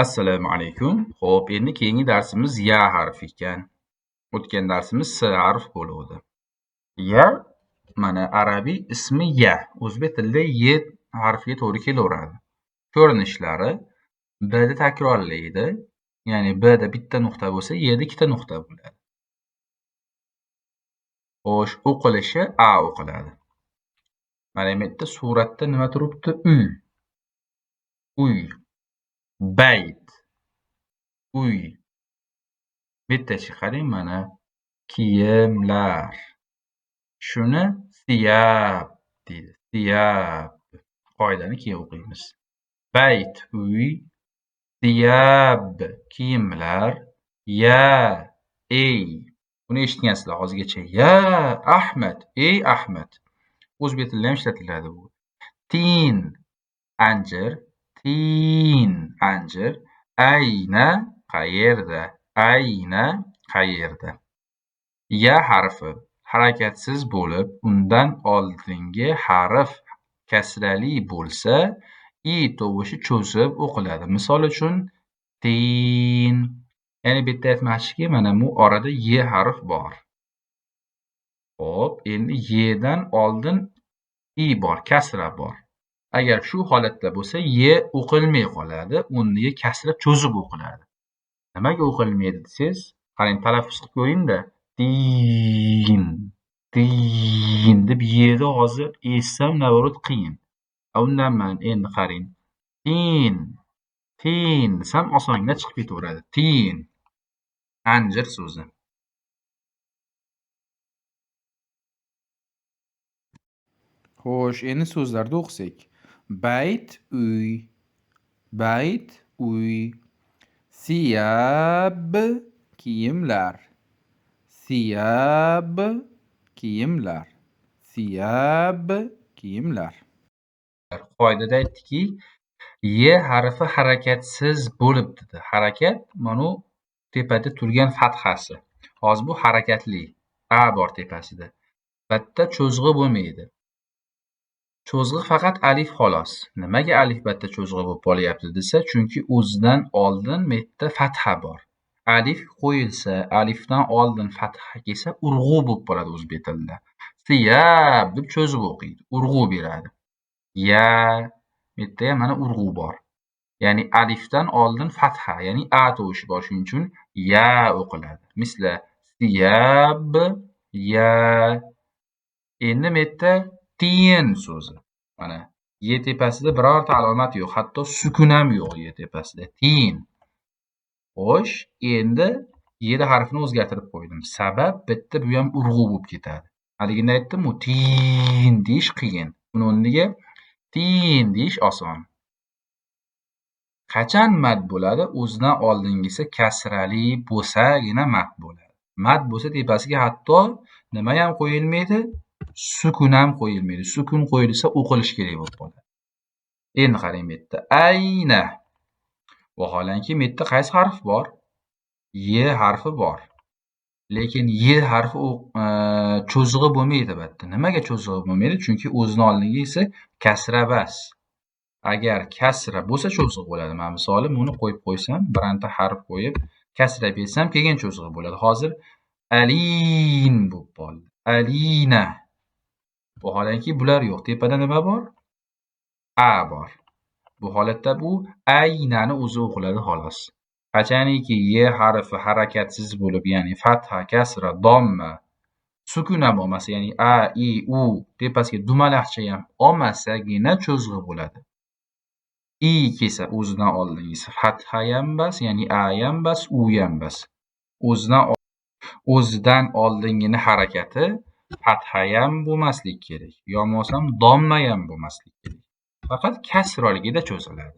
Assalomu alaykum. Xo'p, endi keyingi darsimiz ya harfi ekan. O'tgan darsimiz s harf bo'luvdi. Ya mana arabiy ismi ya. O'zbek tilida ye harfiga to'g'ri kelaveradi. Ko'rinishlari B da takrorlaydi. Ya'ni B da bitta nuqta bo'lsa, Y da ikkita nuqta bo'ladi. Xo'sh, o'qilishi a o'qiladi. Mana bu yerda suratda nima turibdi? Uy. Uy. Bayt. Uy. Bittachi qarang mana kiyimlar. Shuni siyab deydi. Siyab. Qoidani keyin o'qiymiz. Bayt uy, siyab kiyimlar, ya ey. Buni eshitgansizlar hozirgacha. Ya Ahmad, ey Ahmad. O'zbek tilida ham ishlatiladi bu. Tin anjir, tin anjir, ayna qayerda, ayna qayerda. Ya harfi harakatsiz bo'lib, undan oldingi harf kasrali bo'lsa, i tovushi cho'zib o'qiladi. Misol uchun, tin. Ya'ni bu yerda aytmoqchiki, mana bu orada y harf bor. Xo'p, endi y dan oldin i bor, kasra bor. Agar shu holatda bo'lsa, y o'qilmay qoladi, o'rniga kasra cho'zib o'qiladi. Nimaga o'qilmaydi desangiz, qarang, talaffuz qilib ko'ring-da. Tin, tin deb yni hozir eshitsam, наоборот qiyin. Undan man endi qarang. Tin, tin desam osongina chiqib ketaveradi. Tin. Anjir so'zi. Xo'sh, endi so'zlarni o'qisak. Bayt uy, bayt uy, siyab kiyimlar, siyab kiyimlar, siyab kiyimlar. Qoidada aytdikki, y harfi harakatsiz bo'lib dedi. Harakat mana u tepada turgan fathasi. Hozir bu harakatli. A bor tepasida. Bitta cho'zg'i bo'lmaydi. Cho'zg'i faqat alif xolos. Nimaga alif bitta cho'zg'i bo'lib qolyapti desa, chunki o'zidan oldin bu yerda fatha bor. Alif qo'yilsa, alifdan oldin fatha kelsa, urg'u bo'lib qoladi o'zbek tilida. Siyab deb cho'zib o'qiydi, urg'u beradi. Ya, bu yerda ham mana urg'u bor. Ya'ni alifdan oldin fatha, ya'ni a tovushi bor. Shuning uchun ya o'qiladi. Misla siyab, ya. Endi bu yerda tiyin so'zi. Mana y tepasida birorta alomat yo'q, hatto sukun ham yo'q y tepasida. Tiyin. Xo'sh, endi y harfini o'zgartirib qo'ydim. Sabab bitta bu ham urg'u bo'lib ketadi. Haligini aytdim-u, tiyin deyish qiyin. Buni o'rniga tiyin deyish oson. Qachon mad bo'ladi? O'zidan oldingisi kasrali bo'lsagina mad bo'ladi. Mad bo'lsa tepasiga hatto nima ham qo'yilmaydi? Sukun ham qo'yilmaydi. Sukun qo'yilsa o'qilishi kerak bo'lib qoladi. Endi qarang bu yerda. Ayna. Vaholanki bu yerda qaysi harf bor? Y harfi bor. Lekin y harfi cho'zig'i bo'lmaydi bu yerda. Nimaga cho'zig'i bo'lmaydi? Chunki o'zidan oldingisi kasra bas. Agar kasra bo'lsa cho'zig'i bo'ladi. Mana misoli buni qo'yib qo'ysam, bironta harf qo'yib kasra bersam, keyin cho'zig'i bo'ladi. Hozir alin bo'lib qoldi. Alina. Vaholanki bular yo'q. Tepada nima bor? A bor. Bu holatda bu aynani o'zi o'qiladi xolos. Qachoniki y harfi harakatsiz bo'lib, ya'ni fatha, kasra, domma, sukun ham olmasa, ya'ni a, i, u tepasiga dumalaqcha ham olmasagina cho'zg'i bo'ladi. I kelsa o'zidan oldingisi fatha ham bas, ya'ni a ham bas, u ham bas. O'zidan oldingini harakati fatha ham bo'lmaslik kerak, yo bo'lmasam domma ham bo'lmaslik kerak. Faqat kasraligida cho'ziladi.